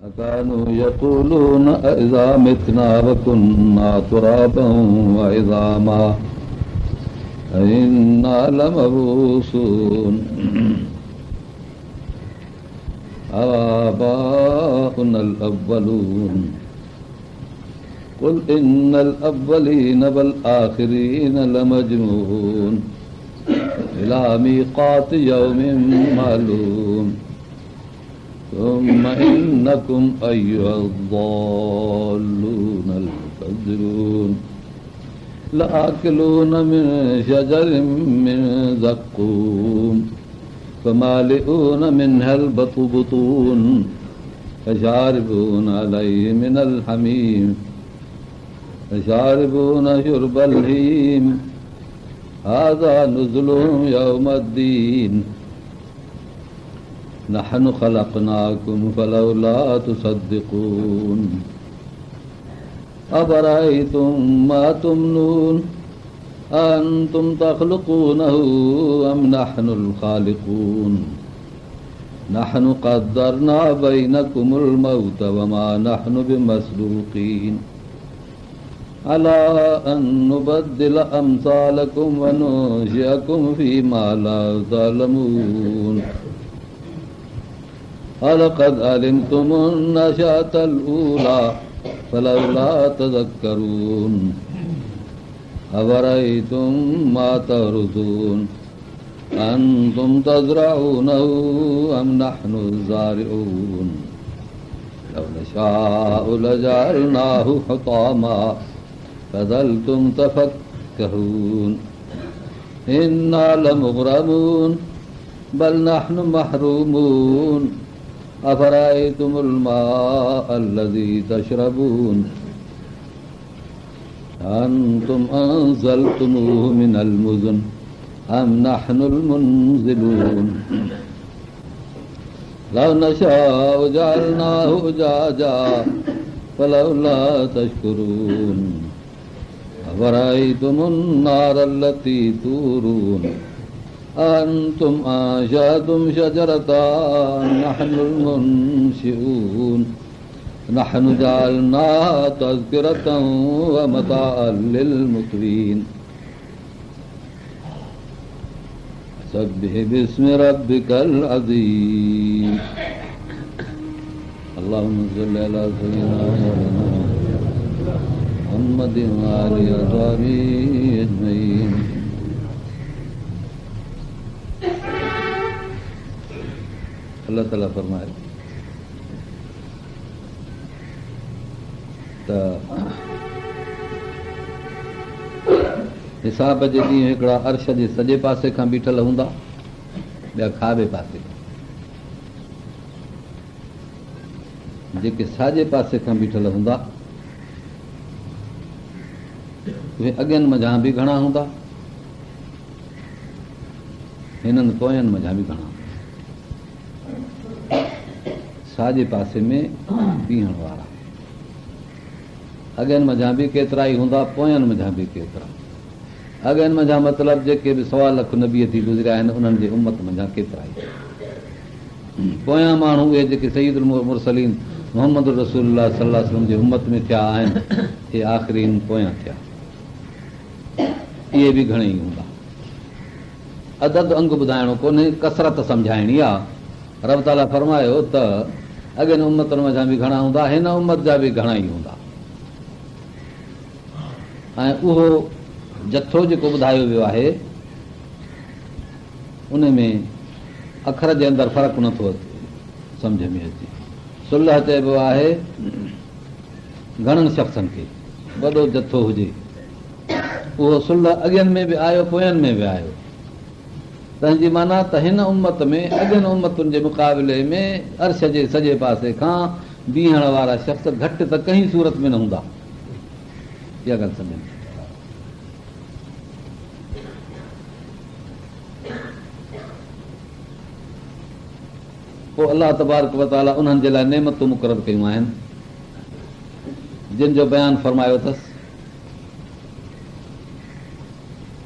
وڪانوا يقولون ائذا متنا وڪنا ترابا وعظاما ائنا لمبعوثون اوآباؤنا الاولون قل ان الاولين والآخرين لمجموعون الي ميقات يوم معلوم ثم انڪم ايها الضالون المڪذبون لآڪلون من شجر من زقوم فمالئون منها البطون فشاربون عليه من الحميم فشاربون شرب الهيم هذا نزلهم يوم الدين نحن خلقناڪم فلولا تصدقون افرايتم ما تمنون اانتم تخلقونه ام نحن الخالقون نحن قدرنا بينڪم الموت وما نحن بمسبوقين علي ان نبدل امثالڪم وننشئڪم فيما لا تعلمون ولقد علمتم النشاة الاولي فلولا تذڪرون افرايتم ما تحرثون انتم تزرعونه ام نحن الزارعون لو نشاء لجعلناه حطاما فظلتم تفڪهون انا لمغرمون بل نحن محرومون افرايتم الماء الذي تشربون انتم انزلتموه من المزن ام نحن المنزلون لو نشاء جعلناه اجاجا فلولا تشڪرون افرايتم النار التي تورون انتم انشاتم شجرتها ام نحن المنشئون نحن جعلناها تذڪرة ومتاعا للمقوين سبح باسم ربك العظيم اللهم صل على سيدنا محمد وآله وصحبه اجمعين الله تعالي فرمائي ته حساب جي ڏينهن هڪڙا عرش جي سڄي پاسي کان بيٺل هوندا، ٻيا کاٻي پاسي کان. جيڪي ساڄي پاسي کان بيٺل هوندا، اهي اڳين منجهان به گهڻا هوندا، هنن پوين منجهان به گهڻا هوندا. ساڄي پاسي ۾ بيهڻ وارا اڳين منجهان به ڪيترائي هوندا، پوين منجهان به ڪيترا. اڳين منجهان مطلب جيڪي به سوا لک نبي ٿي گذريا آهن انهن جي امت منجهان ڪيترائي. پويان ماڻهو اهي جيڪي سيد المرسلين محمد رسول الله صلي الله عليه وسلم جي امت ۾ ٿيا آهن اهي آخرين پويان ٿيا. اهي به گهڻيئي هوندا. عدد انگ ٻڌائڻو ڪونهي، ڪثرت سمجهائڻي آ. رب تعاليٰ فرمايو ته اڳين امتن منجهان به گهڻا هوندا، هن امت جا به گهڻا ئي هوندا. ۽ اهو جٿو جيڪو ٻڌايو ويو آهي ان ۾ اکر جي اندر فرق نٿو سمجه ۾ اچي. ثلة چئبو آهي گهڻن شخصن کي، وڏو جٿو هجي. اهو ثلة اڳين ۾ به آيو پوين ۾ به آيو. تنهن جي معنيٰ ته هن امت ۾ اڳين امتن جي مقابلي ۾ عرش جي سڄي پاسي کان بيهڻ وارا شخص گهٽ ته ڪنهن صورت ۾ نه هوندا. اها ڳالهه سمجهه ۾ پوء الله تبارڪ وتعاليٰ انهن جي لاء نعمتون مقرر ڪيون آهن جن جو بيان فرمايو اٿس.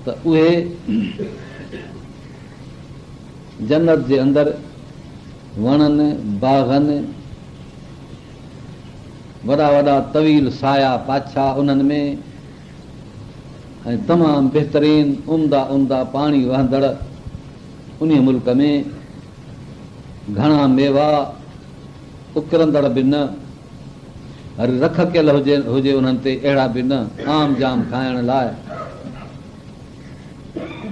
ته اهي جنت جي اندر وڻن، باغن وڏا وڏا طويل سايا پاڇا انهن ۾ ۽ تمام بهترين عمدا عمدا پاڻي وهندڙ انهيء ملڪ ۾ گهڻا ميوا اڪرندڙ به نه، وري رک ڪيل هجي هجي انهن تي اهڙا به نه، عام جام کائڻ لاء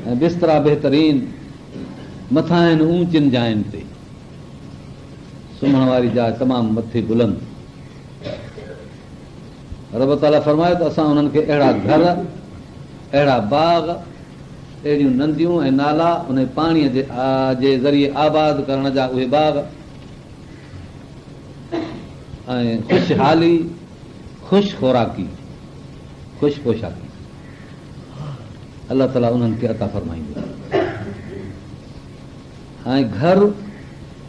۽ بسترا بهترين مٿاهين اوچين جاين تي. سمهڻ واري جاء تمام مٿي بلند. رب تعاليٰ فرمايو ته اسان انهن کي اهڙا گهر، اهڙا باغ، اهڙيون نديون ۽ نالا انهي پاڻيء جي جي ذريعي آباد ڪرڻ جا اهي باغ ۽ خوشحالي، خوش خوراڪي، خوش پوشاڪي الله تعاليٰ انهن کي عطا فرمائيندو. ۽ گهر،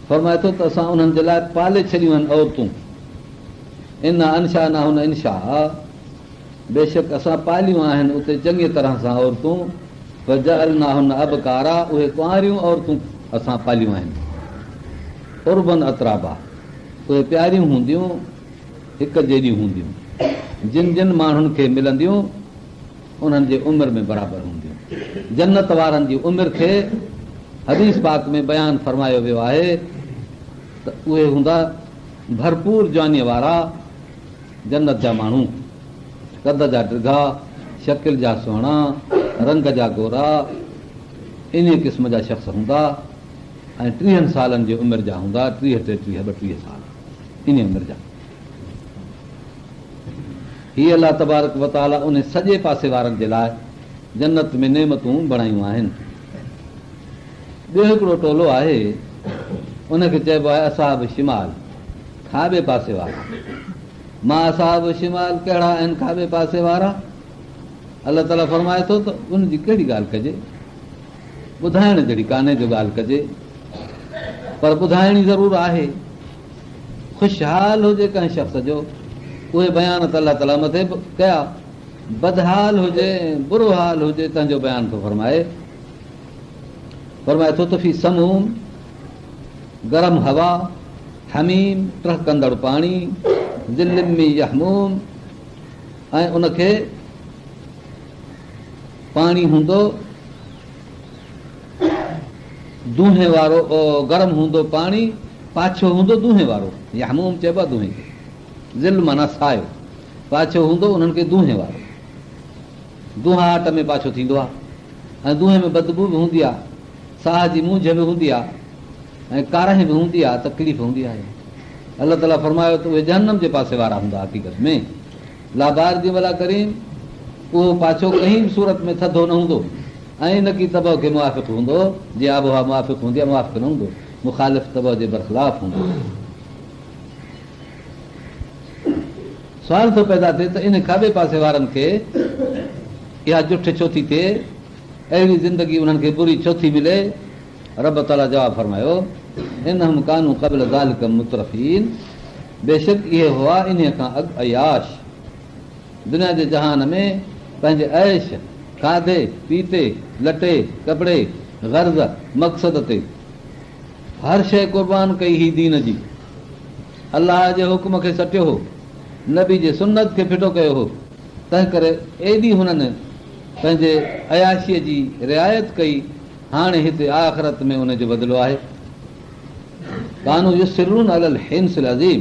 فرمائي ٿو ته اسان انهن جي لاء پالي ڇڏيون آهن عورتون، انا انشاناهن انشاء، بيشڪ اسان پاليون آهن اتي چڱيء طرح سان عورتون، فجعلناهن ابڪارا، اهي ڪنواريون عورتون اسان پاليون آهن، عربا اترابا، اهي پياريون هونديون، هڪ جيڏيون هونديون، جن جن ماڻهن کي ملنديون، انهن جي عمر ۾ برابر هونديون. جنت وارن جي عمر کي حديث پاڪ ۾ بيان فرمايو ويو آهي ته اهي هوندا ڀرپور جوانيء وارا جنت جا ماڻهو، قد جا ڊگها، شڪل جا سهڻا، رنگ جا گورا، انهيء قسم جا شخص هوندا ۽ ٽيهن سالن جي عمر جا هوندا، 30، 33، 32 سال انهيء عمر جا. هي الله تبارڪ و تعاليٰ انهي سڄي پاسي وارن جي لاء جنت ۾ نعمتون بڻايون آهن. ٻيو هڪڙو ٽولو آهي ان کي چئبو آهي اصحاب الشمال، کاٻي پاسي وارا. ما اصحاب الشمال ڪهڙا آهن کاٻي پاسي وارا؟ الله تعاليٰ فرمائي ٿو ته ان جي ڪهڙي ڳالهه ڪجي، ٻڌائڻ جهڙي ڪانهي جو ڳالهه ڪجي، پر ٻڌائڻي ضرور آهي. خوشحال هجي ڪنهن شخص جو، اهي بيان ته الله تعاليٰ مٿي به ڪيا، بدحال هجي ۽ برو حال هجي تنهن جو بيان ٿو فرمائي. فرمائي ٿو ته في سموم، گرم هوا، حميم، ٽهڪندڙ پاڻي، ظل من يحموم، ۽ ان کي پاڻي هوندو دونهين وارو گرم هوندو پاڻي پاڇو هوندو دونهين وارو يحموم چئبو آهي دونهين کي ظل معنيٰ سايو پاڇو هوندو انهن کي دونهين وارو دونهاٽ ۾ پاڇو ٿيندو آهي ۽ دونهين ۾ بدبو به هوندي آهي ساهه جي مونجهه به هوندي آهي ۽ ڪارنهن به هوندي آهي تڪليف هوندي آهي الله تعاليٰ فرمايو ته اهي جهنم جي پاسي وارا هوندا حقيقت ۾ لا بارد ولا ڪريم اهو پاڇو ڪنهن به صورت ۾ ٿڌو نه هوندو ۽ نه ڪي طبع کي موافق هوندو، جيئن آبهوا موافق هوندي آهي، موافق نه هوندو، مخالف طبع جي برخلاف هوندو. سوال ٿو پيدا ٿئي ته ان کاٻي پاسي وارن کي اها جٺ ڇو ٿي ٿئي؟ اهڙي زندگي انهن کي بري ڇو ٿي ملي؟ رب تعاليٰ جواب فرمايو، انهم ڪانوا قبل ذلڪ مترفين بيشڪ اهي هئا انهيء کان اڳ عياش. دنيا جي جهان ۾ پنهنجي عيش، کاڌي، پيتي، لٽي، ڪپڙي، غرض، مقصد تي هر شيء قربان ڪئي هئي دين جي الله جي حڪم کي سٽيو هو، نبي جي سنت کي ڦٽو ڪيو هو، تنهنڪري ايڏي هنن پنهنجي عياشيء جي رعايت ڪئي، هاڻي هتي آخرت ۾ ان جو بدلو آهي. ڪانوا يصرون علي الحنث العظيم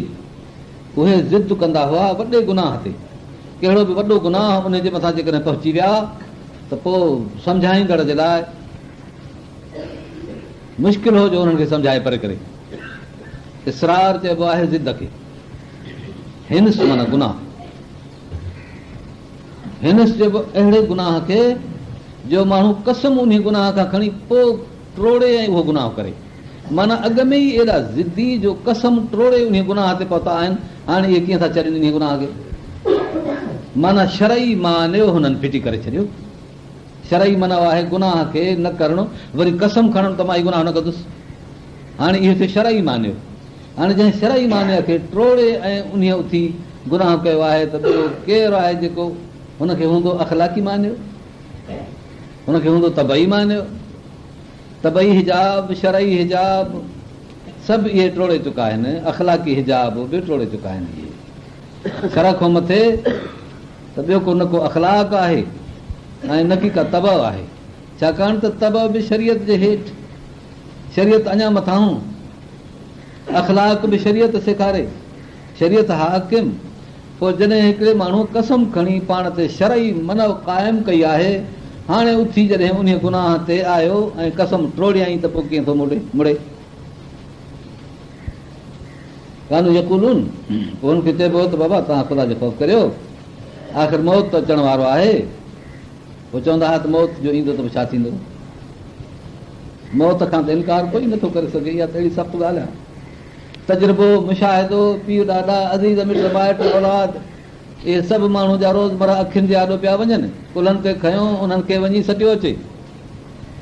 اهي ضد ڪندا هئا وڏي گناهه تي، ڪهڙو به وڏو گناهه انهي جي مٿان جيڪڏهن پهچي ويا ته پوء سمجهائيندڙ جي لاء مشڪل هو جو انهن کي سمجهائي پري ڪري. اصرار چئبو آهي ضد کي. حنث معنيٰ گناهه. حنث چئبو اهڙي گناهه کي جو ماڻهو قسم انهي گناهه کان کڻي پوء ٽوڙي ۽ اهو گناهه ڪري. معنيٰ اڳ ۾ ئي ايڏا ضدي جو قسم ٽوڙي انهيء گناهه تي پهتا آهن، هاڻي اهي ڪيئن ٿا ڇڏين انهيء گناهه کي؟ معنيٰ شرعي مانع هنن ڦٽي ڪري ڇڏيو. شرعي منع آهي گناهه کي نه ڪرڻ، وري قسم کڻڻ ته مان هي گناهه نه ڪندس. هاڻي اهو ٿيو شرعي مانع. هاڻي جنهن شرعي مانع کي ٽوڙي ۽ انهيء اٿي گناهه ڪيو آهي ته ٻيو ڪير آهي جيڪو هن کي هوندو اخلاقي مانع، هن کي هوندو طبعي مانع. طبعي حجاب، شرعي حجاب سڀ اهي ٽوڙي چڪا آهن، اخلاقي حجاب به ٽوڙي چڪا آهن اهي. شرع کان مٿي ته ٻيو ڪو نه ڪو اخلاق آهي ۽ نه ڪي ڪا طبع آهي. ڇاڪاڻ ته طبع به شريعت جي هيٺ، شريعت اڃا مٿاهون، اخلاق به شريعت سيکاري، شريعت حاڪم. پوء جڏهن هڪڙي ماڻهوء قسم کڻي پاڻ تي شرعي منع قائم ڪئي آهي، هاڻي اٿي جڏهن انهيء گناهه تي آيو ۽ قسم ٽوڙيائين ته پوء ڪيئن ٿو مڙي؟ ڪانوا يقولون، پوء هن کي چئبو هو ته بابا توهان خدا جو خوف ڪريو، آخر موت ته اچڻ وارو آهي. پوء چوندا هئا ته موت جو ايندو ته پوء ڇا ٿيندو؟ موت کان ته انڪار ڪوئي نٿو ڪري سگهي، اها ته اهڙي سخت ڳالهه آهي. تجربو، مشاهدو، پيء ڏاڏا، عزيز مٽ مائٽ، اولاد، اهي سڀ ماڻهو جا روزمره اکين جي آڏو پيا وڃن، ڪلهن تي کنيو انهن کي وڃي سٽيو اچي.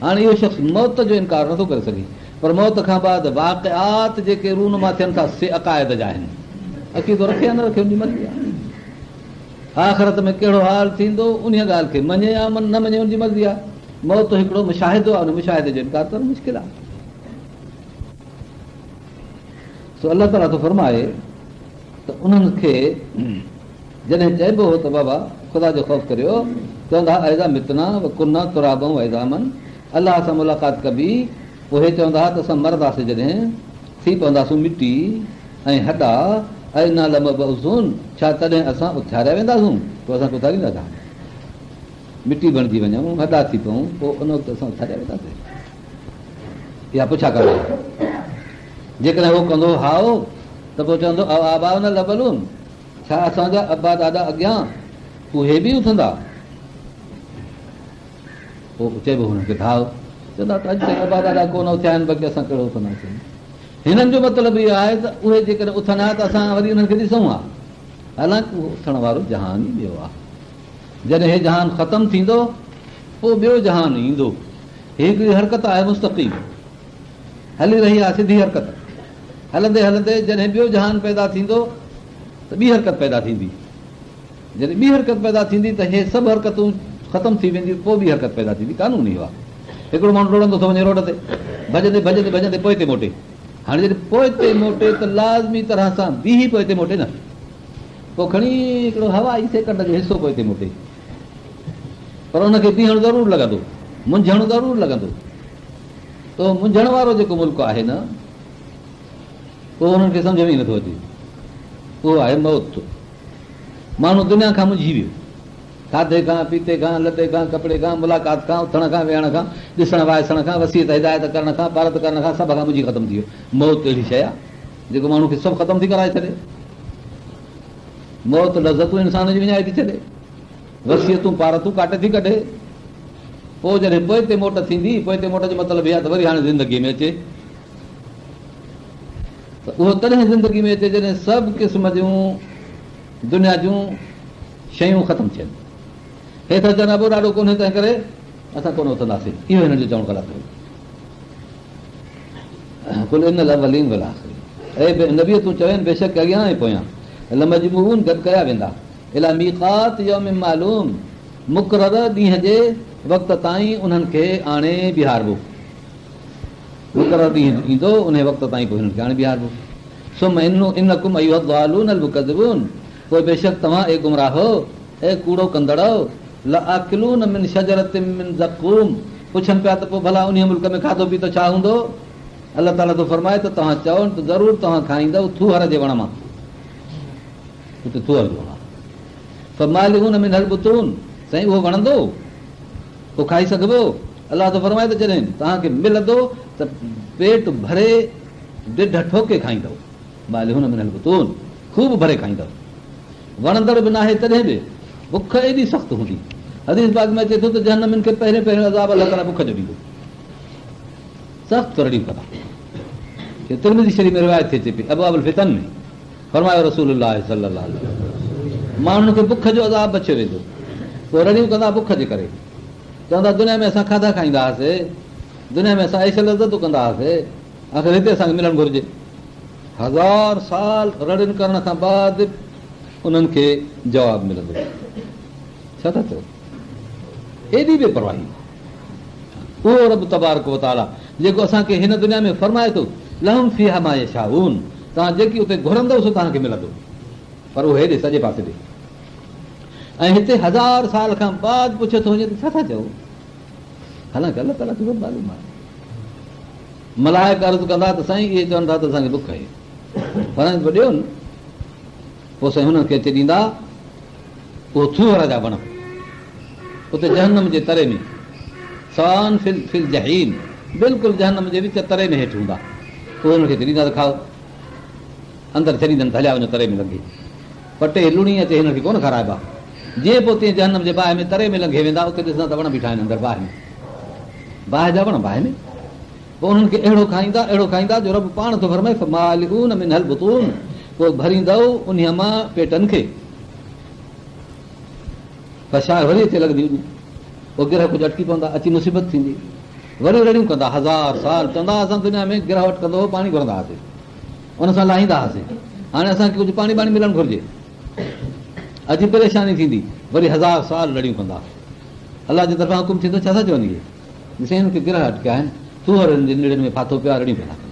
هاڻي اهو شخص موت جو انڪار نٿو ڪري سگهي، پر موت کان بعد واقعات جيڪي رونما ٿين ٿا سي عقائد جا آهن. عقيدو رکي يا نه رکي ان جي مرضي آهي. آخرت ۾ ڪهڙو حال ٿيندو انهيء ڳالهه کي مڃي يا نه مڃي ان جي مرضي آهي. موت هڪڙو مشاهدو آهي، ان مشاهدي جو انڪار ڪرڻ مشڪل آهي. سو الله تعاليٰ ٿو فرمائي ته انهن کي جڏهن چئبو هو ته بابا خدا جو خوف ڪريو، چوندا هئا ائذا متنا وڪنا ترابا وعظاما، الله سان ملاقات ڪبي، پوء هي چوندا هئا ته اسان مرنداسين جڏهن ٿي پونداسون مٽي ۽ هڏا، ائنا لمبعوثون، ڇا تڏهن اسان اٿاريا وينداسون؟ پوء اسان کي اٿاريندا ڇا؟ مٽي بڻجي وڃون، هڏا ٿي پئون، پوء ان وقت اسان اٿاريا وينداسين؟ اها پڇا ڪندو هو. جيڪڏهن هو ڪندو هائو ته پوء چوندو اوآباؤنا الاولون، ڇا اسان جا ابا ڏاڏا اڳيان اهي به اٿندا؟ پوء چئبو هنن کي ته هائو. چوندا ته اڄ تائين ابا ڏاڏا ڪو نه اٿيا آهن باقي اسان ڪهڙو اٿنداسين. هنن جو مطلب اهو آهي ته اهي جيڪڏهن اٿن ها ته اسان وري انهن کي ڏسون ها. حالانڪ اهو اٿڻ وارو جهان ئي ٻيو آهي. جڏهن هي جهان ختم ٿيندو پوء ٻيو جهان ايندو. هي هڪڙي حرڪت آهي مستقيم هلي رهي آهي سڌي حرڪت. هلندي هلندي جڏهن ٻيو جهان پيدا ٿيندو ته ٻي حرڪت پيدا ٿيندي. جڏهن ٻي حرڪت پيدا ٿيندي ته هي سڀ حرڪتون ختم ٿي وينديون پوء ٻي حرڪت پيدا ٿيندي. قانون اهو آهي. هڪڙو ماڻهو ڊوڙندو ٿو وڃي روڊ تي ڀڄندي ڀڄندي ڀڄندي پوئتي موٽي. هاڻي جڏهن پوئتي موٽي ته لازمي طرح سان بيهي پوئتي موٽي نه. پوء کڻي هڪڙو هوائي سيڪنڊ جو حصو پوئتي موٽي پر ان کي بيهڻ ضرور لڳندو، منجهڻ ضرور لڳندو. ته منجهڻ وارو جيڪو ملڪ آهي نه اهو انهن کي سمجه ۾ ئي نٿو اچي. اهو آهي موت. ماڻهو دنيا کان منجهي ويو. کاڌي کان، پيتي کان، لٽي کان، ڪپڙي کان، ملاقات کان، اٿڻ کان، ويهڻ کان، ڏسڻ وائسڻ کان، وصيت هدايت ڪرڻ کان، پارت ڪرڻ کان سڀ کان منجهي ختم ٿي ويو. موت اهڙي شيء آهي جيڪو ماڻهو کي سڀ ختم ٿي ڪرائي ڇڏي. موت لذتون انسان جون وڃائي ٿي ڇڏي، وصيتون پارتون ڪاٽي ٿي ڪڍي. پوء جڏهن پوئتي موٽ ٿيندي، پوئتي موٽ جو مطلب هي آهي ته وري هاڻي زندگيء ۾ اچي ته اهو تڏهن زندگي ۾ اچي جڏهن سڀ قسم جون دنيا جون شيون ختم ٿين. هي ٿا چون ابو ڏاڏو ڪونهي تنهن ڪري اسان ڪونه اٿنداسين. اهو هنن جو چوڻ غلط هو. قل ان الاولين والآخرين اي نبي تون چوين بيشڪ اڳيان ۽ پويان لمجموعون گڏ ڪيا ويندا الي ميقات يوم معلوم مقرر ڏينهن جي وقت تائين انهن کي آڻي بيهاربو مقرر ڏينهن ايندو انهي وقت تائين پوء هنن کي آڻي بيهاربو ثم انڪم ايها الضالون المڪذبون پوء بيشڪ توهان اي گمراهو اي ڪوڙو ڪندڙؤ لآڪلون من شجرة من زقوم پڇن پيا ته پوء ڀلا انهيء ملڪ ۾ کاڌو پيتو ڇا هوندو؟ الله تعاليٰ ٿو فرمائي ته توهان چئو ته ضرور توهان کائيندؤ ٿوهر جي وڻ مان. اتي ٿوهر جو وڻ آهي. فمالئون منها البطون سائين اهو وڻندو؟ پوء کائي سگهبو؟ الله ٿو فرمائي ته جڏهن توهان کي ملندو ته پيٽ ڀري ڍڍ ٺوڪي کائيندؤ. مالئون منها البطون خوب ڀري کائيندؤ. وڻندڙ به ناهي تڏهن به بک ايڏي سخت هوندي. حديث پاڪ ۾ اچي ٿو ته جهنمين کي پهريون پهريون عذاب الله تعاليٰ بک جو ڏيندو. سخت رڙيون ڪندا. ترمذي شريف ۾ روايت ٿي اچي پئي ابواب الفتن ۾ فرمايو رسول الله صلي الله عليه وسلم ماڻهن کي بک جو عذاب بڇيو ويندو پوء رڙيون ڪندا بک جي ڪري چوندا دنيا ۾ اسان کاڌا کائيندا هئاسي دنيا ۾ اسان عيش لذتون ڪندا هئاسي آخر هتي اسان کي ملڻ گهرجي هزار سال رڙين ڪرڻ کان بعد انهن کي جواب ملندو. ڇا ٿا چئو؟ ايڏي بي پرواهي! اهو رب تبارڪ وتعاليٰ جيڪو اسان کي هن دنيا ۾ فرمائي ٿو، لهم فيها ما يشاءون توهان جيڪي اتي گهرندؤ سو توهان کي ملندو. پر اهو هيڏي سڄي پاسي ڏي ۽ هتي هزار سال کان بعد پڇيو ٿو وڃي ته ڇا ٿا چئو؟ حالانڪه الله تعاليٰ کي سڀ معلوم آهي. ملائڪ عرض ڪندا ته سائين اهي چون ٿا ته اسان کي بک آهي. فرمائيندو ته ڏيو نه. پوء سائين هنن کي اچي ڏيندا اهو ٿوهر جا وڻ اتي جهنم جي تري ۾ سواء في الجحيم بلڪل جهنم جي وچ تري ۾ هيٺ هوندا اهي هنن کي اچي ڏيندا ته کائو. اندر ڇڏيندن ته هليا وڃو تري ۾ لنگهي. پٽي لڻي اچي هنن کي ڪونه کارائبا. جيئن پوء تيئن جهنم جي باهه ۾ تري ۾ لنگهي ويندا، اتي ڏسندا ته وڻ بيٺا آهن اندر باهه ۾. باهه جا وڻ باهه ۾. پوء انهن کي اهڙو کائيندا، اهڙو کائيندا جو رب پاڻ ٿو فرمائي فمالئون منها البطون پوء ڀريندؤ انهيء مان پيٽن کي. فشار وري اچي لڳندي اڃ. پوء گرهه ڪجهه اٽڪي پوندا، اچي مصيبت ٿيندي. وري رڙيون ڪندا هزار سال چوندا اسان دنيا ۾ گرهه اٽڪندو هو پاڻي گهرندا هئاسين. ان سان لاهيندا هئاسين، هاڻي اسان کي ڪجهه پاڻي ٻاڻي ملڻ گهرجي. اچي پريشاني ٿيندي، وري هزار سال رڙيون ڪندا. الله جي طرفان حڪم ٿيندو، ڇا ٿا چون اهي؟ سائين هنن کي گرهه اٽڪيا آهن، ٿوهر هنن جي نڙين ۾ ڦاٿو پيو آهي، رڙيون پيا ٿا ڪن.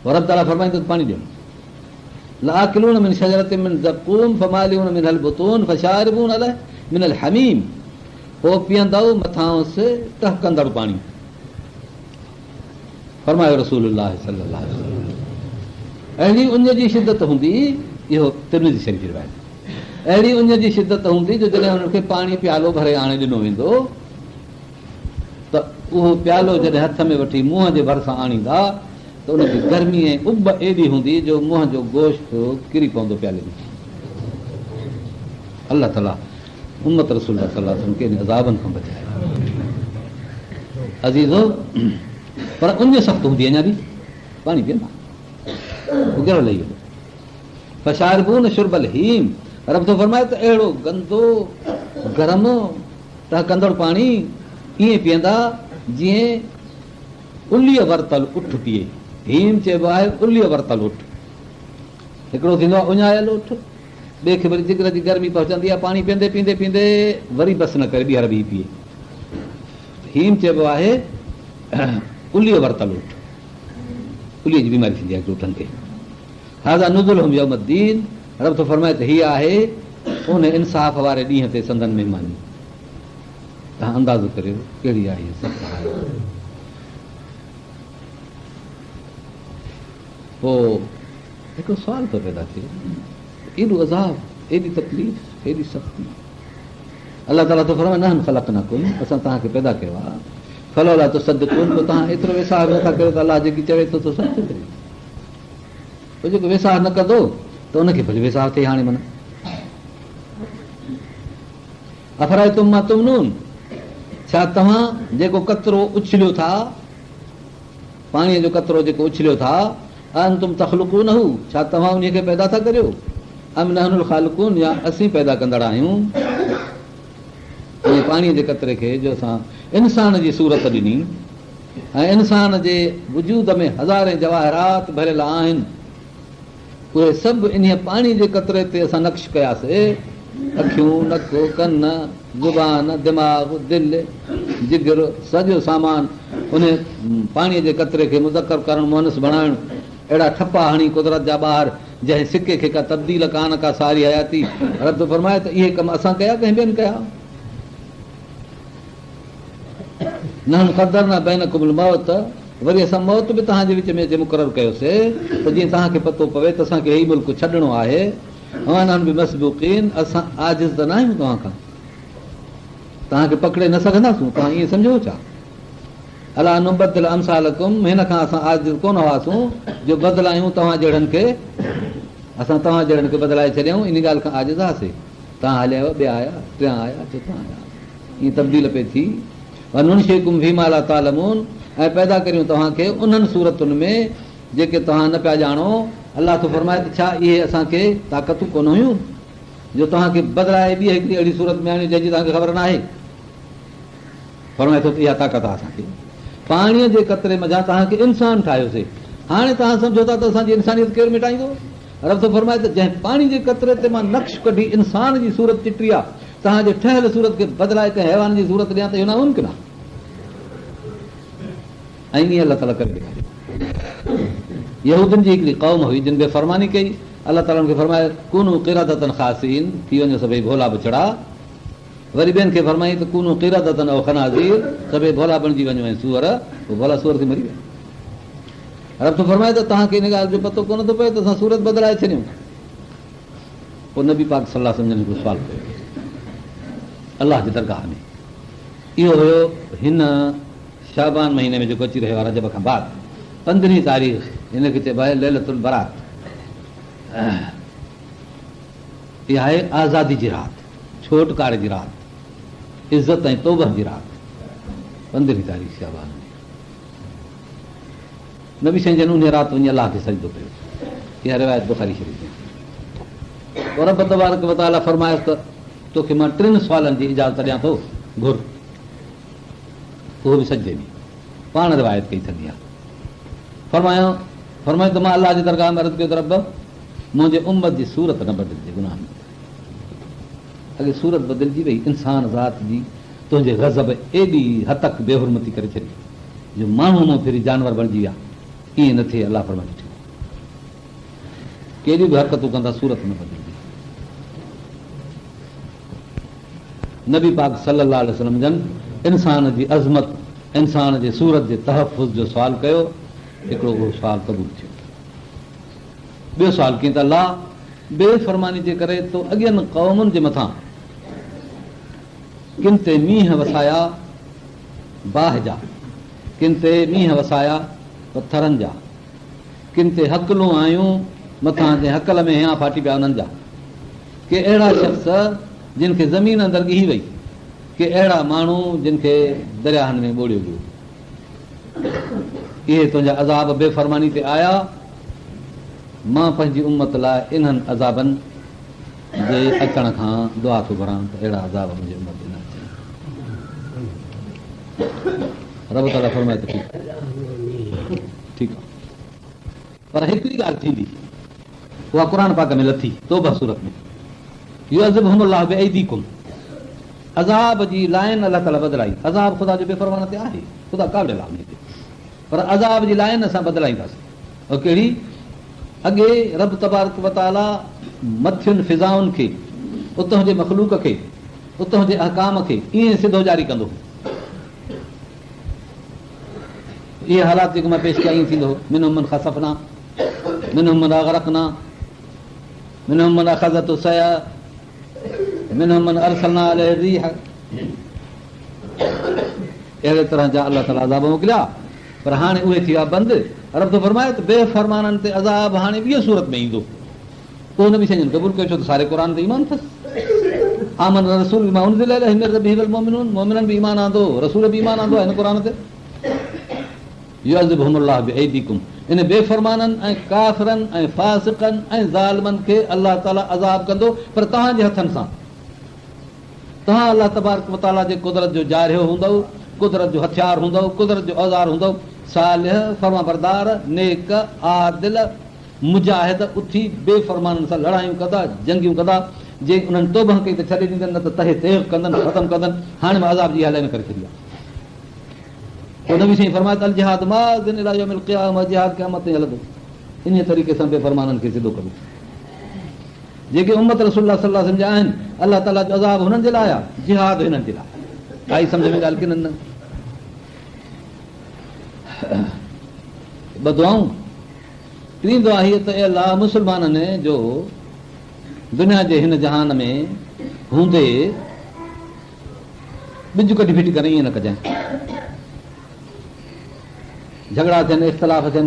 پوء رب تعاليٰ فرمائيندو ته پاڻي ڏيو. لآڪلون من شجرة من زقوم فمالئون منها البطون فشاربون عليه من الحميم پوء پيئندؤ مٿانئس ٽهڪندڙ پاڻي. فرمايو رسول الله صلي الله عليه وسلم اهڙي اڃ جي شدت هوندي اهو ترمذي شريف جي روايت اهڙي اڃ جي شدت هوندي جو جڏهن انهن کي پاڻي پيالو ڀري آڻي ڏنو ويندو ته اهو پيالو جڏهن هٿ ۾ وٺي منهن جي ڀرسان آڻيندا ته ان جي گرمي ۽ اٻ ايڏي هوندي جو منهن جو گوشت ڪري پوندو پيالي ۾. الله تعالي امت رسول الله صلي الله عليه وسلم کي ان عذابن کان بچائي. عزيزو پر اڃ سخت هوندي اڃا به پاڻي پيئندا گرهه لهي ويندو. فشاربون شرب الهيم رب ٿو فرمائي ته اهڙو گندو گرم ٽهڪندڙ پاڻي ائين پيئندا جيئن اليء ورتل اٺ پيئي. هيم چئبو آهي اليء ورتل اٺ. هڪڙو ٿيندو آهي اڃايل اٺ، ٻئي کي وري جگر جي گرمي پهچندي آهي، پاڻي پيئندي پيئندي پيئندي وري بس نه ڪري ٻيهر بيهي پيئي. هيم چئبو آهي اليء ورتل اٺ. اليء جي بيماري ٿيندي آهي هڪڙي اٺن کي. هذا نزلهم يوم الدين رب ٿو فرمائي ته هيء آهي ان انصاف واري ڏينهن تي سندن مهماني. توهان اندازو ڪريو ڪهڙي آهي هيء سخت حالت. پوء هڪڙو سوال ٿو پيدا ٿئي ايڏو عذاب، ايڏي تڪليف، ايڏي سختي، الله تعاليٰ ٿو فرمائي نحن خلقناڪم اسان توهان کي پيدا ڪيو آهي فلولا تصدقون پوء توهان ايترو ويساهه به نٿا ڪريو ته الله جيڪي چوي ٿو سو سچ ٿو چوي. پوء جيڪو ويساهه نه ڪندو ته ان کي ڀلي ويساهه ٿئي هاڻي معنيٰ افرأيتم ما تمنون ڇا توهان جيڪو قطرو اڇليو ٿا، پاڻيء جو قطرو جيڪو اڇليو ٿا، اانتم تخلقونه ڇا توهان انهيء کي پيدا ٿا ڪريو، ام نحن الخالقون يا اسين پيدا ڪندڙ آهيون؟ انهيء پاڻيء جي قطري کي جو اسان انسان جي صورت ڏني ۽ انسان جي وجود ۾ هزارين جواهرات ڀريل آهن، اهي سڀ انهيء پاڻي جي قطري تي اسان نقش ڪياسي، اکيون، نڪ، ڪن، زبان، دماغ، دل، جگر، سڄو سامان انهيء پاڻيء جي قطري کي مذڪر ڪرڻ، مؤنث بڻائڻ، اهڙا ٺپا هڻي قدرت جا ٻاهر، جنهن سڪي کي ڪا تبديل ڪانه ڪا ساري حياتي، رب ٿو فرمائي ته اهي ڪم اسان ڪيا ڪنهن ٻين ڪيا؟ نحن قدرنا بينڪم الموت وري اسان موت به توهان جي وچ ۾ اچي مقرر ڪيوسي ته جيئن توهان کي پتو پوي ته اسان کي هي ملڪ ڇڏڻو آهي وما نحن بمسبوقين اسان عاجز ته ناهيون توهان کان توهان کي پڪڙي نه سگهنداسون توهان ائين سمجهو ڇا علي ان نبدل امثالڪم هن کان اسان عاجز ڪونه هئاسون جو بدلايون توهان جهڙن کي اسان توهان جهڙن کي بدلائي ڇڏيون ان ڳالهه کان عاجز هئاسي توهان هليا ويا ٻيا آيا ٽيان آيا چوٿان آيا ائين تبديل پئي ٿي. وننشئڪم فيما لا تعلمون ۽ پيدا ڪريون توهان کي انهن صورتن ۾ جيڪي توهان نه پيا ڄاڻو. الله ٿو فرمائي ته ڇا اهي اسان کي طاقتون ڪونه هيون جو توهان کي بدلائي ٻي هڪڙي اهڙي صورت ۾ آڻيون جنهن جي توهان کي خبر ناهي. فرمائي ٿو ته اها طاقت آهي اسان کي. پاڻيء جي قطري منجهان توهان کي انسان ٺاهيوسي. هاڻي توهان سمجهو ٿا ته اسان جي انسانيت ڪير مٽائيندو؟ رب ٿو فرمائي ته جنهن پاڻي جي قطري تي مان نقش ڪڍي انسان جي صورت چٽي آهي، توهان جي ٺهيل صورت کي بدلائي ڪنهن حيوان جي صورت ڏيان ته اهو ناممڪن آهي. ۽ ائين الله تعاليٰ ڪري ڏيکاريو. يهودين جي هڪڙي قوم هئي جن بي فرماني ڪئي. الله تعاليٰ ان کي فرمايو، ڪونوا قردة خاسئين، ٿي وڃو سڀئي ڀولا بڇڙا. وري ٻين کي فرمائين ته ڪونوا قردة او خنازير، سڀئي ڀولا بڻجي وڃو ۽ سوئر، پوء ڀولا سوئر ٿي مري ويا. رب ٿو فرمائي ته توهان کي ان ڳالهه جو پتو ڪونه ٿو پئي ته اسان صورت بدلائي ڇڏيون. پوء نبي پاڪ صلي الله عليه وسلم جن هڪڙو سوال ڪيو الله جي درگاهه ۾. اهو هيو هن شعبان مهيني ۾ جيڪو اچي رهيو آهي رجب کان بعد پندرهين تاريخ هن کي چئبو آهي ليلة البرات. اها آهي آزادي جي رات، ڇوٽڪاري جي رات، عزت ۽ توبه جي رات، پندرهين تاريخ شعبان ۾. نبي سائين جن انهيء رات وڃي الله کي سجدو ڪيو. اها روايت بخاري شريف ۾ آهي. پوء رب تبارڪ وتعاليٰ فرمايس ته توکي مان ٽن سوالن جي اجازت ڏيان ٿو، گهر. اهو به سجدي ۾. پاڻ روايت ڪئي اٿن اها. فرمايو، فرمايو ته مان الله جي درگاهه ۾ عرض ڪيو ته رب! منهنجي امت جي صورت نه بدلجي گناهن ۾. اڳي صورت بدلجي وئي انسان ذات جي تنهنجي غضب ايڏي هتڪ بي حرمتي ڪري ڇڏي جو ماڻهو مان ڦري جانور بڻجي ويا ائين نه ٿئي الله فرمائي ٺيڪ ڪيڏيون به حرڪتون ڪندا صورت نه بدلجي نبي پاڪ صلي الله عليه وسلم جن انسان جي عظمت انسان جي صورت جي تحفظ جو سوال ڪيو هڪڙو اهو سوال قبول ٿيو ٻيو سوال ڪيائين ته الله بي فرماني جي ڪري تو اڳين قومن جي مٿان ڪن تي مينهن وسايا باهه جا، ڪن تي مينهن وسايا پٿرن جا، ڪن تي هڪلون آيون مٿان جنهن هڪل ۾ هيانء ڦاٽي پيا انهن جا، ڪي اهڙا شخص جن کي زمين اندر ڳهي وئي، ڪي اهڙا ماڻهو جن کي درياهن ۾ ٻوڙيو ويو. اهي تنهنجا عذاب بي فرماني تي آيا، مان پنهنجي امت لاء انهن عذابن جي اچڻ کان دعا ٿو گهران ته اهڙا عذاب منهنجي امت تي نه اچن. رب تعاليٰ فرمائي ته ٺيڪ ٺيڪ آهي پر هڪڙي ڳالهه ٿيندي اها قرآن پاڪ ۾ لٿي توبه سورت ۾ يعذبهم الله بأيديڪم عذاب جي لائن الله تعاليٰ بدلائي عذاب خدا جو بي فرمان تي آهي خدا ڪاوڙيل آهي تي پر عذاب جي لائن اسان بدلائينداسين اها ڪهڙي اڳي رب تبارڪ وتعاليٰ مٿين فضائن کي اتان جي مخلوق کي اتان جي احڪام کي ائين سڌو جاري ڪندو هو اهي حالات جيڪي مان پيش ڪيا ائين ٿيندو هو منهم من خسفنا منهم من اغرقنا منهم من اخذته الصيحه منهم من ارسلنا عليه الريح اهڙي طرح جا الله تعاليٰ عذاب موڪليا پر هاڻي اهي ٿي ويا بند رب ٿو فرمائي ته بي فرمانن تي عذاب هاڻي ٻيء صورت ۾ ايندو اهو نبي سائين جن قبول ڪيو ڇو ته ساري قرآن تي ايمان اٿس آمن الرسول بما انزل اليه من ربه والمؤمنون مؤمنن به ايمان آندو رسول به ايمان آندو هن قرآن تي يعذبهم الله بأيديڪم ان بي فرمانن ۽ ڪافرن ۽ فاسقن ۽ ظالمن کي الله تعالي عذاب ڪندو پر توهان جي هٿن سان. توهان الله تبارڪ وتعاليٰ جي قدرت جو جارحو هوندؤ، قدرت جو هٿيار هوندؤ، قدرت جو اوزار هوندؤ. صالح، فرمانبردار، نيڪ، عادل، مجاهد اٿي بي فرمانن سان لڙايون ڪندا، جنگيون ڪندا، جي انهن توبه ڪئي ته ڇڏي ڏيندن نه ته تهه تيغ ڪندن، ختم ڪندن، هاڻي مان عذاب جي اها لائن ڪري ڇڏي آهي. پوء نبي سائين فرمايو ته الجهاد ماض الي يوم القيامه جهاد قيامت تائين هلندو انهيء طريقي سان بي فرمانن کي سڌو ڪبو جيڪي امت رسول الله صلي الله عليه وسلم جا آهن الله تعاليٰ جو عذاب هنن جي لاء آهي جهاد هنن جي لاء آئي سمجه ۾ ڳالهه ڪنن نه ٻه دعائون ٽين دعا هيء ته اي الله مسلمانن جو دنيا جي هن جهان ۾ هوندي ٻج ڪڍي ڦٽي ڪري ائين نه ڪجانء. جهڳڙا ٿين، اختلاف ٿين.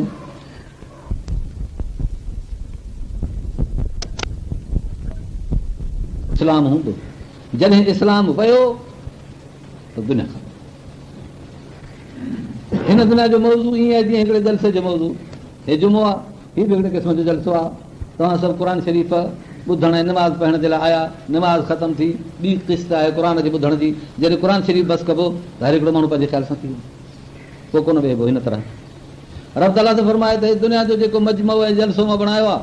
اسلام هوندو. جڏهن اسلام ويو ته دنيا ختم. هن دنيا جو موضوع ائين آهي جيئن هڪڙي جلسي جو موضوع هي جمعو آهي. هي به هڪڙي قسم جو جلسو آهي. توهان سڀ قرآن شريف ٻڌڻ ۽ نماز پڙهڻ جي لاء آيا. نماز ختم ٿي، ٻي قسط آهي قرآن جي ٻڌڻ جي. جڏهن قرآن شريف بس ڪبو ته هر هڪڙو ماڻهو پنهنجي خيال سان ٿي ويندو. پوء ڪونه ويهبو هن طرح. رب تعاليٰ ٿو فرمائي ته هي دنيا جو جيڪو مجمعو ۽ جلسو مان بڻايو آهي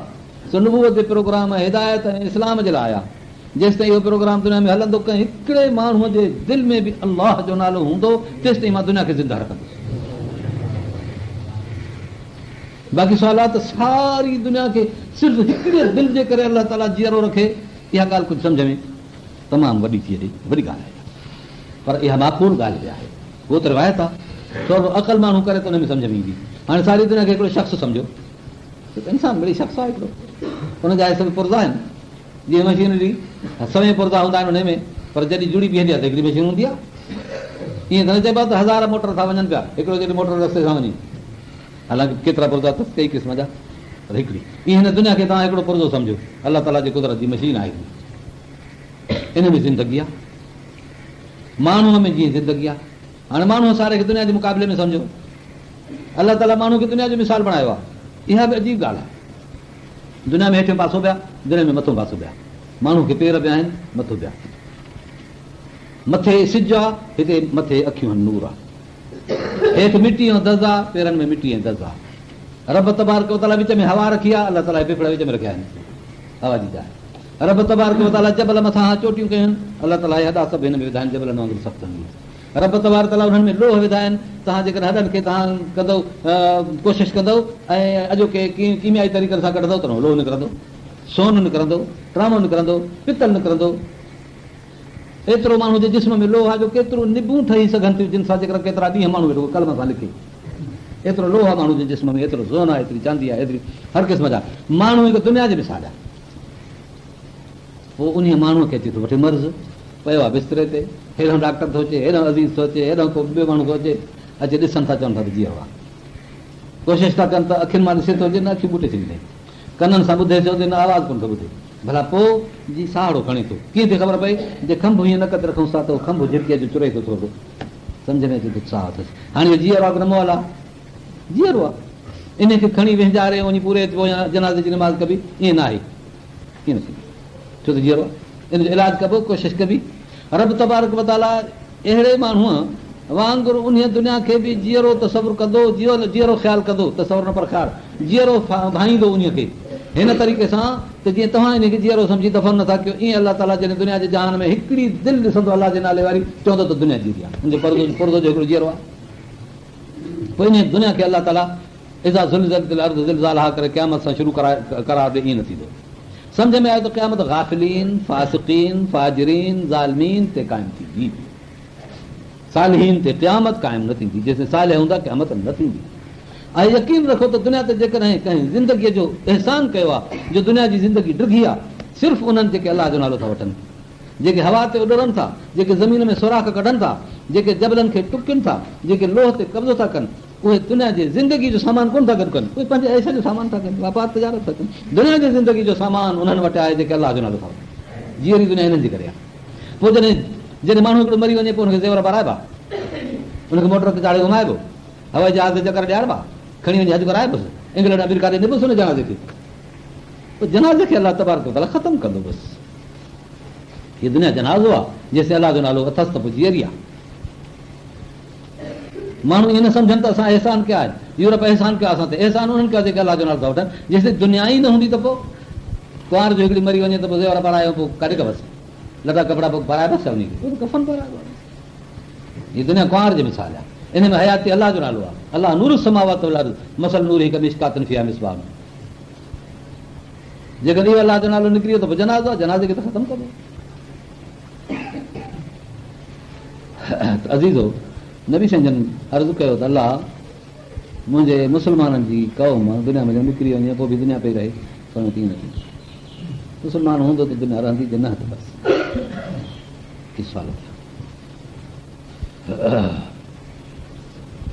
سو نبوت جي پروگرام ۽ هدايت ۽ اسلام جي لاء آهي. جيستائين اهو پروگرام دنيا ۾ هلندو ڪنهن هڪڙي ماڻهوء جي دل ۾ به الله جو نالو هوندو تيستائين مان دنيا کي زنده رکندس. باقي سوال آهي ته ساري دنيا کي صرف هڪڙي دل جي ڪري الله تعاليٰ جيئرو رکي، اها ڳالهه ڪجهه سمجهه ۾ تمام وڏي ٿي اچي، وڏي ڳالهه آهي پر اها معقول ڳالهه به آهي. هوء ته روايت آهي، ٿورو عقل ماڻهو ڪري ته ان ۾ سمجهه ۾ ايندي. هاڻي ساري دنيا کي هڪڙو شخص سمجهو، انسان مڙئي شخص آهي هڪڙو، ان جا اهي سڀ پرزا آهن. جيئن مشينري سوين پرزا هوندا آهن انهي ۾ پر جڏهن جڙي بيهندي آهي ته هڪڙي مشين هوندي آهي. ائين ته نه چئبو آهي ته هزار موٽر ٿا وڃن پيا، هڪڙو جڏهن موٽر رستي سان وڃي، حالانڪ ڪيترا پرزا اٿس ڪئي قسم جا، پر هڪڙي. ائين هن دنيا کي توهان هڪڙو پرزو سمجهو، الله تعاليٰ جي قدرت جي مشين آهي هڪڙي. ان ۾ زندگي آهي. ماڻهوء ۾ جيئن زندگي آهي. هاڻي ماڻهوء ساري کي دنيا جي مقابلي ۾ سمجهو. الله تعاليٰ ماڻهوء کي دنيا جو مثال بڻايو آهي. اها به عجيب ڳالهه آهي. دنيا ۾ هيٺيون پاسو به آهي، دنيا ۾ مٿون پاسو به آهي. ماڻهوء کي پير به آهن، مٿو به آهي. مٿي سج آهي، هتي مٿي اکيون آهن، نور آهي. هيٺ مٽي ۽ دز آهي، پيرن ۾ مٽي ۽ دز آهي. رب تبارڪ وتعاليٰ وچ ۾ هوا رکي آهي، الله تعاليٰ ڦڦڙ وچ ۾ رکيا آهن، هوا جي جاء. رب تبارڪ وتعاليٰ جبل مٿان چوٽيون ڪيون آهن، الله تعاليٰ اهي هڏا سڀ هن ۾ وڌا آهن، جبلن وانگر سخت آهن. رب تبارڪ وتعاليٰ انهن ۾ لوهه وڌا آهن، توهان جيڪڏهن هڏن کي توهان ڪندؤ ڪوشش ڪندؤ ۽ اڄوڪي ڪيميائي طريقن سان ڪڍندؤ ته لوهه نڪرندو، سون نڪرندو، ٽرامو نڪرندو، پتل نڪرندو. ايترو ماڻهو جي جسم ۾ لوهه آهي جو ڪيتريون نبون ٺهي سگهن ٿيون جن سان جيڪر ڪيترا ڏينهن ماڻهو ويٺو قلم سان لکي. ايترو لوهه آهي ماڻهو جي جسم ۾، ايترو سون آهي، ايتري چاندي آهي، ايتري هر قسم جا. ماڻهو هڪ دنيا جي مثال آهي. پوء انهيء ماڻهوء کي اچي ٿو وٺي مرض، پيو آهي بستري تي، هيڏانهن ڊاڪٽر ٿو اچي، هيڏانهن عزيز ٿو اچي، هيڏانهن ڪو ٻيو ماڻهو ٿو اچي، اچي ڏسن ٿا چون ٿا ته جيئرو آهي. ڪوشش ٿا ڪن ته اکين مان ڏسي ٿو جي نه اکيون ٻوٽي ڇڏيون اٿئي، ڪنن سان ٻڌي ٿو جي نه آواز ڪونه ٿو ٻڌي، ڀلا پوء جي ساهڙو کڻي ٿو، ڪيئن ٿي خبر پئي؟ جي کنڀ هيئن نڪ تي رکونس ٿا ته اهو کنڀ جهرڪيء جو چري ٿو ٿورڙو، سمجهه ۾ اچي ٿو ته ساهه اٿس. هاڻي اهو جيئرو آهي ڪه نه مئل آهي؟ جيئرو آهي. انهيء کي کڻي وهنجاري وڃي پوري اچبو يا جنازي جي نماز ڪبي، ائين ناهي. ڪيئن نه ٿيندو؟ ڇو ته جيئرو آهي. ان جو علاج ڪبو، ڪوشش ڪبي. رب تبارڪ وتعاليٰ اهڙي ماڻهوء وانگر انهيء دنيا کي به جيئرو تصور ڪندو، جيئرو خيال ڪندو، تصور نه پر خيال، جيئرو ڀائيندو انهيء کي هن طريقي سان ته جيئن توهان انهيء کي جيئرو سمجهي دفن نٿا ڪيو، ايئن الله تعاليٰ جڏهن دنيا جي جهان ۾ هڪڙي دل ڏسندو الله جي نالي واري، چوندو ته دنيا جيئري آهي، ان جو پرزو جو هڪڙو جيئرو آهي. پوء انهيء دنيا کي الله تعاليٰ اذا زلزلت الارض زلزالها ڪري قيامت سان شروع قرار ڏي ائين نه ٿيندو. سمجهه ۾ آيو ته قيامت غافلين، فاسقين، فاجرين، ظالمين تي قائم ٿيندي. صالحين تي قيامت قائم نه ٿيندي. جيسين صالح هوندا قيامت نه ٿيندي. ۽ يقين رکو ته دنيا تي جيڪڏهن ڪنهن زندگيء جو احسان ڪيو آهي جو دنيا جي زندگي ڊگهي آهي صرف انهن جيڪي الله جو نالو ٿا وٺن. جيڪي هوا تي اڏرن ٿا، جيڪي زمين ۾ سوراخ ڪڍن ٿا، جيڪي جبلن کي ٽڪين ٿا، جيڪي لوهه تي قبضو ٿا ڪن، اهي دنيا جي زندگي جو سامان ڪونه ٿا گڏ ڪن، اهي پنهنجي عيش جو سامان ٿا ڪن، واپار تجارت ٿا ڪن. دنيا جي زندگي جو سامان انهن وٽ آهي جيڪي الله جو نالو ٿا وٺن. جيئري دنيا انهن جي ڪري آهي. پوء جڏهن جڏهن ماڻهو هڪڙو مري وڃي پوء ان کي زيور پارائبا، ان کي موٽر تي چاڙهي گهمائبو، هوائي جهاز تي چڪر ڏياربا، کڻي وڃي حج ڪرائبس، انگلينڊ آمريڪا ڏي نبس ان جنازي کي. پوء جنازي کي الله تبارڪ وتعاليٰ ختم ڪندو بس. هيء دنيا جنازو آهي، جيسين الله جو نالو اٿس ته پوء جيئري آهي. ماڻهو ائين نه سمجهن ته اسان احسان ڪيا آهن، يورپ احسان ڪيو آهي اسان تي، احسان انهن ڪيو آهي جيڪي الله جو نالو ٿا وٺن، جيسين دنيا ئي نه هوندي ته پوء ڪنوار جو هڪڙي مري وڃي ته پوء زيور پارايو پوء ڪاڏي ڪبس، لٽا ڪپڙا پوء پارائبس ڇا انهي کي، پوء ته ڪفن پارائبو آهي. هي دنيا ڪنوار جي مثال آهي، ان ۾ حياتي الله جو نالو آهي، الله نور السماوات والارض مثل نوره ڪمشڪاة فيها مصباح. جيڪڏهن اهو الله جو نالو نڪري ويو ته پوء جنازو آهي، جنازي کي ته ختم ڪبو. عزيزو! نبي سائين جن عرض ڪيو ته الله منهنجي مسلمانن جي قوم دنيا ۾ نڪري وڃي پوء به دنيا پئي رهي پر ڪيئن نه ٿيندو مسلمان هوندو ته دنيا رهندي جي نه ته بس سوال ٿيا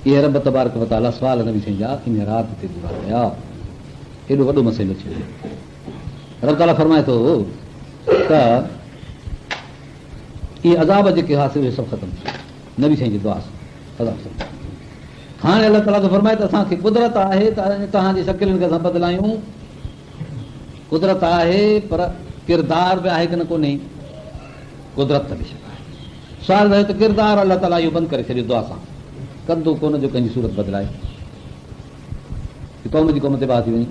اهي رب تبارڪ وتعاليٰ سوال نبي سائين جا ان رات تي پورا ڪيا ايڏو وڏو مسئلو ٿيو رب تعاليٰ فرمائي ٿو ته اهي عذاب جيڪي هئا سي اهي سڀ ختم ٿي ويا نبي سائين جي دعا سان عذاب سڀ ختم ٿي ويا. هاڻي الله تعاليٰ ٿو فرمائي ته اسان کي قدرت آهي ته توهان جي شڪلين کي اسان بدلايون قدرت آهي پر ڪردار به آهي ڪه نه ڪونهي قدرت ته بيشڪ آهي سوال رهيو ته ڪردار الله تعاليٰ اهو بند ڪري ڇڏيو دعا سان ڪندو ڪونه جو ڪنهن جي صورت بدلائي قوم جي قوم تباهه ٿي وڃي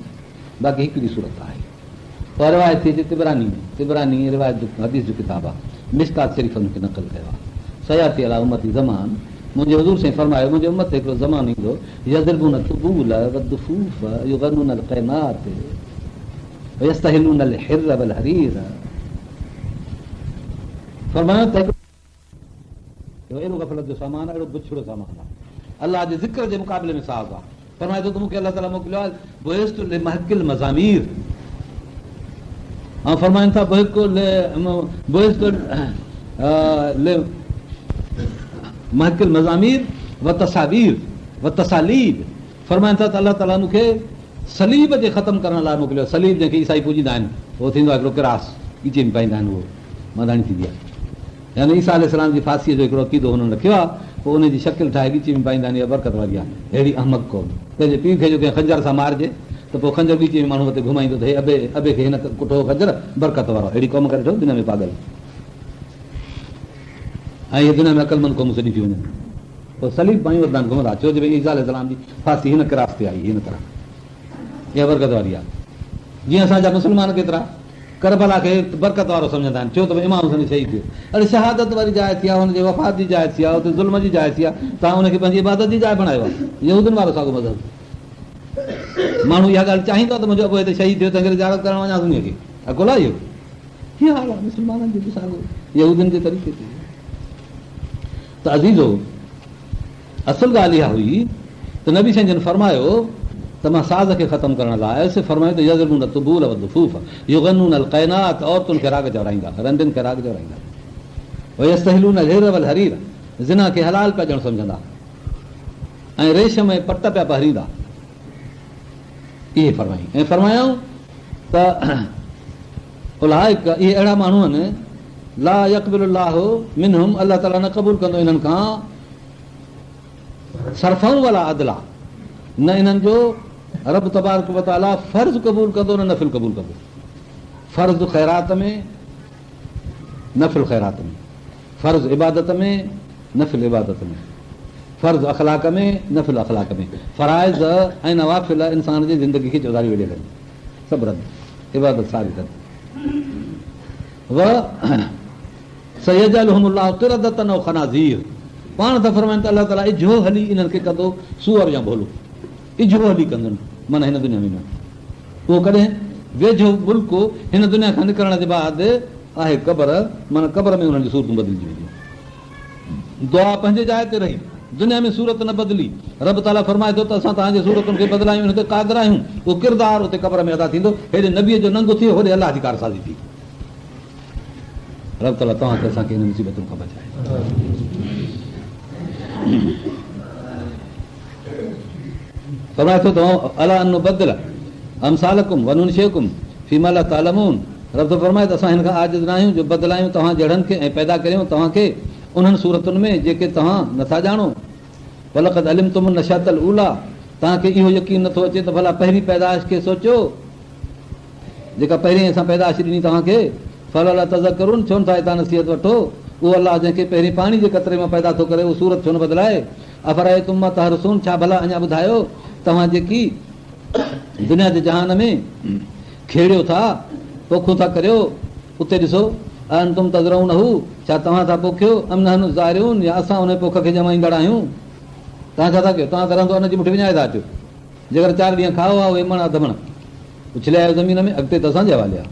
باقي هڪڙي صورت آهي اها روايت ٿي اچي طبراني ۾، طبراني روايت جو حديث جو ڪتاب آهي، مشڪات شريف ان کي نقل ڪيو آهي، سياتي علي امتي زمان منهنجي حضور سائين فرمايو، منهنجي امت تي هڪڙو زمانو ايندو، يضربون الطبول والدفوف يغنون القينات ويستحلون الحر والحرير فرمايو ته اهو اهڙو غفلت جو سامان آهي، اهڙو بڇڙو سامان آهي. الله جي ذڪر جي مقابلي ۾ ساز آهي. فرمائي ٿو ته مون کي الله تعاليٰ موڪليو آهي بعثت لمحق المزامير ۽ فرمائن ٿا بعثت لمحق المزامير والتصاوير والتصاليب فرمائن ٿا ته الله تعاليٰ مون کي صليب جي ختم ڪرڻ لاء موڪليو آهي صليب جنهن کي عيسائي پوڄيندا آهن اهو ٿيندو آهي هڪڙو ڪراس ڳچي ۾ پائيندا آهن اهو مانڌاڻي ٿيندي آهي يعني عيسيٰ عليه السلام جي ڦاسيء جو هڪڙو عقيدو هنن رکيو آهي، پوء انهي جي شڪل ٺاهي ڳچي ۾ پائيندا آهن، اها برڪت واري آهي. ههڙي احمق قوم! پنهنجي پيء کي جو ڪنهن خنجر سان مارجي ته پوء خنجر ڳچي ۾ ماڻهو وتي گهمائيندو ته هي ابي، ابي کي هن ڪٺو هو خنجر، برڪت وارو. اهڙي قوم ڪري ڏٺو دنيا ۾ پاڳل ۽ اهي دنيا ۾ عقلمند قومون سڏيون ٿيون وڃن. پوء صليب پايون وتندا آهن گهمندا، ڇو جو ڀئي عيسيٰ عليه السلام جي ڦاسي هن ڪراس تي آئي، هن طرح. اها برڪت واري آهي. جيئن اسان جا مسلمان ڪيترا ڪربلا کي برڪت وارو سمجهندا آهن، ڇو ته ڀئي امام حسين شهيد ٿيو. اڙي شهادت واري جاء ٿي آهي، هن جي وفات جي جاء ٿي آهي، اتي ظلم جي جاء ٿي آهي، توهان ان کي پنهنجي عبادت جي جاء بڻايو آهي. يهودين وارو ساڳو مذهب. ماڻهو اها ڳالهه چاهيندو آهي ته منهنجو ابو هتي شهيد ٿيو، تنهن ڪري زيارت ڪرڻ وڃان ٿو انهيء کي. عقل آهي اهو؟ هي حال آهي مسلمانن جو به ساڳو يهودين جي طريقي تي. ته عزيزو! اصل ڳالهه اها هئي ته نبي سائين جن فرمايو ته مان ساز کي ختم ڪرڻ لاء آيس، فرمايو ته يضربون الطبول والدفوف يغنون القينات عورتن کي راڳ چورائيندا، رنڊين کي راڳ چورائيندا، ويستحلون الحر والحرير زنا کي حلال پيا ڄڻ سمجهندا ۽ ريشم ۽ پٽ پيا پهريندا. اهي فرمائي ۽ فرمايائون ته اولئڪ اهي اهڙا ماڻهو آهن لا يقبل الله منهم الله تعالي نه قبول ڪندو انهن کان صرفا ولا عدلا نه انهن جو رب تبارڪ وتعالي فرض قبول ڪندو نه نفل قبول ڪندو فرض خيرات ۾ نفل خيرات ۾ فرض عبادت ۾ نفل عبادت ۾ فرض اخلاق ۾ نفل اخلاق ۾ فرائض ۽ نوافل انسان جي زندگي کي چوڌاري ويڙهيل آهن سڀ رد عبادت ساري رد و سيجعلهم الله قردة او خنازير پاڻ ٿا فرمائن ته الله تعاليٰ اجهو هلي انهن کي ڪندو سوئر يا ڀولو اجهو هلي ڪندن معنيٰ هن دنيا ۾ نه اهو ڪڏهن ويجهو ملڪ هن دنيا کان نڪرڻ جي بعد آهي قبر معنيٰ قبر ۾ انهن جون صورتون بدلجي وينديون دعا پنهنجي جاء تي رهي دنيا ۾ صورت نه بدلي رب تعاليٰ فرمائي ٿو ته اسان توهان جي صورتن کي بدلايون ان تي قادر آهيون اهو ڪردار اتي قبر ۾ ادا ٿيندو هيڏي نبيء جو ننگ ٿئي هوڏي الله جي ڪارسازي ٿي رب تعاليٰ توهان کي اسان کي هن مصيبتن کان بچائي. فرمائي ٿو ته علي ان نبدل امثالڪم وننشئڪم فيما لا تعلمون رب ٿو فرمائي ته اسان هن کان عاجز نه آهيون جو بدلايون توهان جهڙن کي ۽ پيدا ڪريون توهان کي انهن صورتن ۾ جيڪي توهان نٿا ڄاڻو ولقد علمتم النشاة الاوليٰ توهان کي اهو يقين نٿو اچي ته ڀلا پهرين پيدائش کي سوچيو جيڪا پهرين اسان پيدائش ڏني توهان کي، فلولا تذڪرون، ڇو نٿا هتان نصيحت وٺو؟ اهو الله جنهن کي پهرين پاڻي جي قطري مان پيدا ٿو ڪري اهو صورت ڇو نه بدلائي؟ افرأيتم ما تحرثون، ڇا ڀلا اڃا ٻڌايو توهان جيڪي دنيا جي جهان ۾ کيڙيو ٿا، پوکون ٿا ڪريو، اتي ڏسو، اانتم تزرعونه، ڇا توهان ٿا پوکيو، ام نحن الزارعون، يا اسان انهي پوک کي ڄمائيندڙ آهيون؟ توهان ڇا ٿا ڪيو؟ توهان ته رهندو ان جي مٺ وڃائي ٿا اچو. جيڪر چار ڏينهن کائو ها اهي مڻ اڌ مڻ اڇلي آيو زمين ۾ اڳتي ته اسان جي حوالي آ.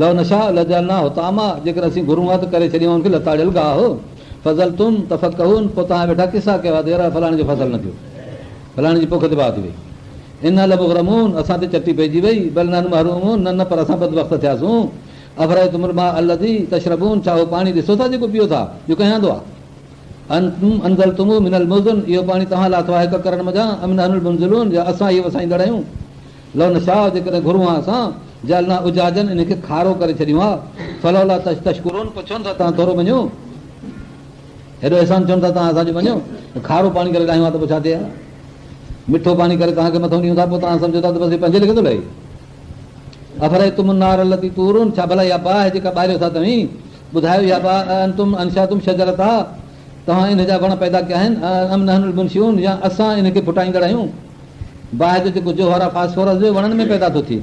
لو نشاء لجعلناه حطاما جيڪر اسين گهرون ها ته ڪري ڇڏيون ها ان کي لتاڙيل گاهه. فظلتم تفڪهون پوء توهان ويٺا قصا ڪيو ها ته يار فلاڻي جو فصل نه ٿيو فلاڻي جي پوک تباهه ٿي وئي. انا لمغرمون اسان تي چٽي پئجي وئي بل نحن محرومون نه نه پر اسان بدبخت ٿياسون. افرأيتم الماء الذي تشربون ڇا اهو پاڻي ڏسو ٿا جيڪو پيئو ٿا اهو ڪنهن آندو آ؟ اانتم انزلتموه من المزن اهو پاڻي توهان لاٿو آهي ڪڪرن منجهان ام نحن المنزلون يا اسان اهو وسائيندڙ آهيون لو نشاء جيڪڏهن گهرون ها اسان جعلناه اجاجا ان کي کارو ڪري ڇڏيون ها فلولا تشڪرون پوء ڇو نٿا توهان ٿورو مڃو هيڏو احسان ڇو نٿا توهان اسان جو مڃو کارو پاڻي ڪري لاهيون ها ته پوء ڇا ٿئي ها مٺو پاڻي ڪري توهان کي مٿو ڏيون ٿا پوء توهان سمجهو ٿا ته بس هي پنهنجي ليکي ٿو لهي افرأيتم النار التي تورون ڇا ڀلا اها باهه جيڪا ٻاريو ٿا توهين ٻڌايو اها باهه اانتم انشاتم شجرتها توهان ان جا وڻ پيدا ڪيا آهن ام نحن المنشئون يا اسان ان کي ڦٽائيندڙ آهيون باهه جو جيڪو جوهر آهي فاسفورس جو وڻن ۾ پيدا ٿو ٿئي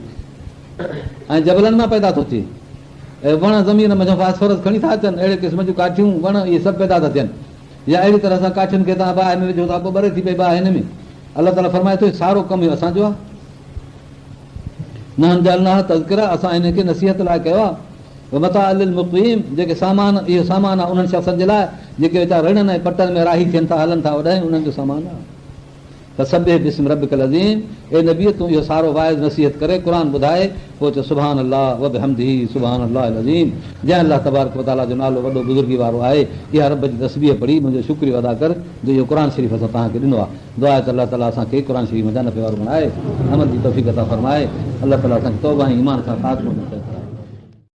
۽ جبلن مان پيدا ٿو ٿئي ۽ وڻ زمين منجهان فاسفورس کڻي ٿا اچن اهڙي قسم جون ڪاٺيون وڻ اهي سڀ پيدا ٿا ٿين يا اهڙي طرح سان ڪاٺين کي توهان باهه ۾ وجهو ٿا پوء ٻري ٿي پئي باهه هن ۾. الله تعاليٰ فرمائي ٿو هي سارو ڪم اهو اسان جو آهي. نحن جعلناه تذڪرة اسان ان کي نصيحت لاء ڪيو آهي. ومتاعا للمقوين جيڪي سامان اهو سامان آهي انهن شخصن جي لاء جيڪي ويچارا رڻن ۽ پٽن ۾ راهي ٿين ٿا هلن ٿا اوڏانهن انهن جو سامان آهي. فسبح باسم ربک العظيم اي نبي تون اهو سارو وعظ نصيحت ڪري قرآن ٻڌائي پوء چئه سبحان الله وبحمده سبحان الله العظيم جنهن الله تبارڪ وتعاليٰ جو نالو وڏو بزرگي وارو آهي اها رب جي تسبيح پڙهي منهنجو شڪريو ادا ڪر جو اهو قرآن شريف اسان توهان کي ڏنو آهي دعا آهي ته الله تعاليٰ اسان کي قرآن شريف منجهان نفعي وارو بڻائي عمل جي توفيق عطا فرمائي الله تعاليٰ اسان کي توبه ۽ ايمان سان خاتمو نصيب.